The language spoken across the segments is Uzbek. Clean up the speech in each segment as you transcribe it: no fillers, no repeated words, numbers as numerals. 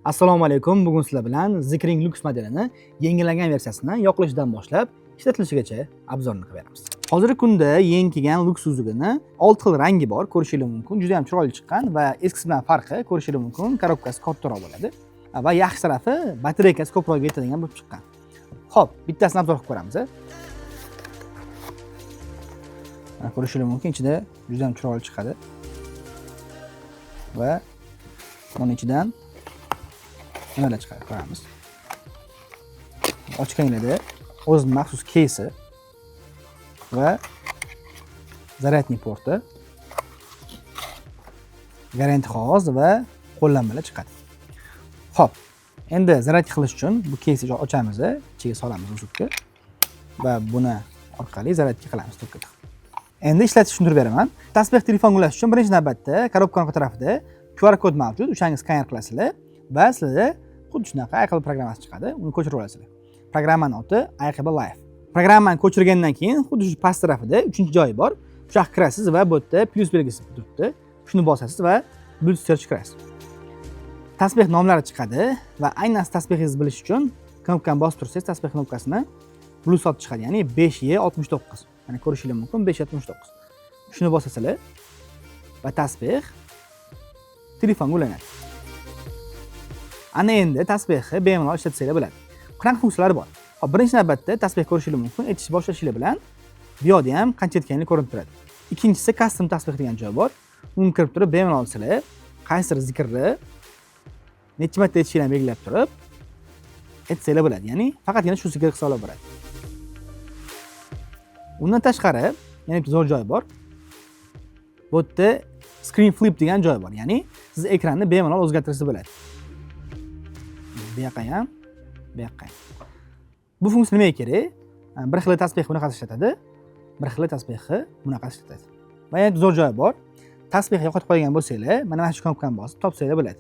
Assalomu alaykum. Bugun sizlar bilan Zikring Lux modelini yangilangan versiyasini yoqilishidan boshlab ishlatilishigacha обзор ni qilib beramiz. Hozirgi kunda yangi kelgan Lux uzugini 6 xil rangi bor, ko'rishingiz mumkin. Juda ham chiroyli chiqqan va eskisi bilan farqi, ko'rishingiz mumkin, коробка si kattaroq bo'ladi. Va yaxshi tarafi, batareykasi ko'proq yetadigan bo'lib chiqqan. Xo'p, bittasini обзор qilib ko'ramiz. Mana, ko'rishingiz mumkin, ichida juda ham chiroyli chiqadi. Va buni ichidan nimalar chiqadi, ko'ramiz. Ochganinglarda o'zini maxsus кейс i va зарядный порт i, garantiya qog'oz va qo'llanmalar chiqadi. Xo'p, endi зарядка qilish uchun bu кейс ni ochamiz, ichiga solamiz uzukni va buni orqali зарядка qilamiz tokka tiqib. Endi ishlatishni tushuntirib beraman. Tasbeh telefonga ulash uchun birinchi navbatda коробка orqa tarafida QR kod mavjud, o'shani skaner qilasizlar va sizlarda xuddi shunaqa iQibla programmasi chiqadi, uni ko'chirib olasizlar. Programmani oti iQibla Live. Programmani ko'chirgandan keyin xuddi shu past tarafida uchinchi joyi bor. O'sha yoqqa kirasiz va bu yerda plyus belgisi turibdi. Shuni bosasiz va Bluetooth search kirasiz. Tasbeh nomlari chiqadi va aynan siz tasbehingizni bilish uchun knopkani bosib tursangiz, tasbeh knopkasini Bluetooth chiqadi, ya'ni 5E69. Mana, ko'rishingiz mumkin, 569. Shuni bosasizlar va tasbeh telefonga ulanadi. Ana endi tasbehni bemalol ishlatsanglar bo'ladi. Qanaqa funksiyalari bor? Hop, birinchi navbatda tasbeh, ko'rishingiz mumkin, aytishni boshlashingiz bilan bu yoqda ham qancha aytganini ko'rinib turadi. Ikkinchisi, custom tasbeh degan joy bor. Unga kirib turib, bemalol sizlar qaysidir zikrni necha marta aytishinglarni belgilab turib aytsanglar bo'ladi. Ya'ni faqatgina shu zikr hisoblab boradi. Undan tashqari yana bitta zo'r joy bor. Bu yerda screen flip degan joy bor. Ya'ni siz ekranni bemalol o'zgartirsangiz bo'ladi. Bu yoqqa ham, bu yoqqa ham. Bu funksiya nimaga kerak? Bir xil tasbeh bunaqasi ishlatadi, bir xil tasbehni bunaqasi ishlatadi. Va yana zo'r joyi bor. Tasbeh yo'qotib qo'ygan bo'lsanglar, mana shu knopkani bosib topsanglar bo'ladi.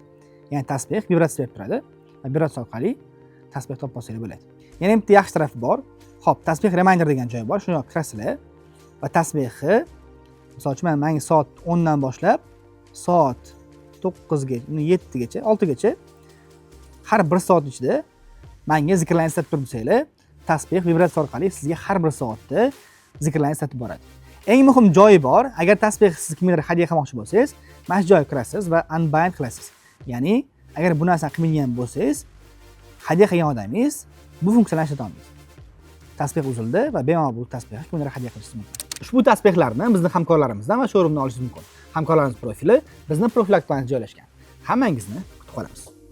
Ya'ni tasbeh vibratsiya berib turadi va vibratsiya orqali tasbeh topib olsanglar bo'ladi. Yana bitta yaxshi tarafi bor. Xo'p, tasbeh reminder degan joyi bor. Shuni kirasizlar va tasbehni, misol uchun, mana manga soat 10 dan boshlab soat 9 ga, 7 gacha, 6 gacha har bir soat ichida manga zikrlarni eslatib tur desanglar, tasbeh vibratsiya orqali sizga har bir soatda zikrlarni eslatib boradi. Eng muhim joyi bor, agar tasbeh siz kimgadir hadya qilmoqchi bo'lsangiz, mana shu joyga kirasiz va unbind qilasiz. Ya'ni agar bu narsani qilmagan bo'lsangiz, hadya qilgan odamingiz bu funksiyalarni ishlata olmaydi. Tasbeh uzildi va bemalol bu tasbehni kimgadir hadya qilishingiz mumkin. Ushbu tasbehlarni bizni hamkorlarimizdan va showroomdan olishingiz mumkin. Hamkorlarimiz profili bizni profil akkauntida joylashgan. Hammangizni kutib qolamiz.